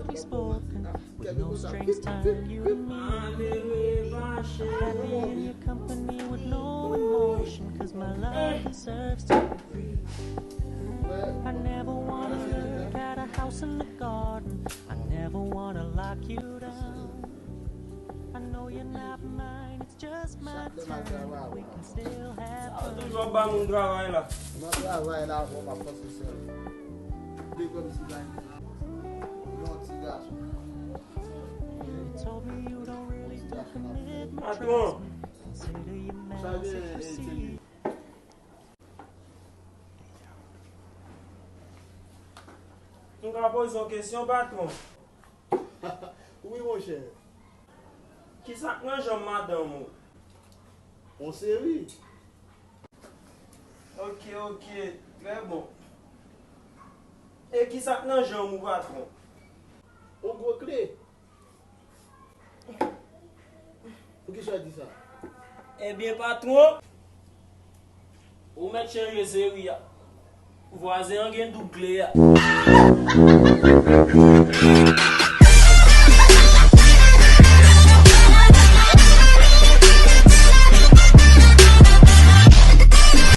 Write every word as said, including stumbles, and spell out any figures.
We spoken with no strings turned, you and me. Happy in your company with no emotion, 'cause my love deserves to be free. I never wanna look at a house in the garden. I never wanna lock you down. I know you're not mine, it's just my time. We can still have fun. Toujou ap ba moun travay la. Nan travay la, bon, m ap panse sèl. De kòm si bay yon ti gason. You told me you don't really do commitment. Patwon. Consider your message received. M ka poze yon kesyon, patwon? Wi, monchè. Kisa k nan janm madanm ou? Yon seri. Ok, ok, trè bon. E kisa k nan janm ou, patwon? Yon gwo kle. Poukisa w di sa? Ebyen, patwon, ou mèt chanje seri a. Vwazen an gen doub kle a.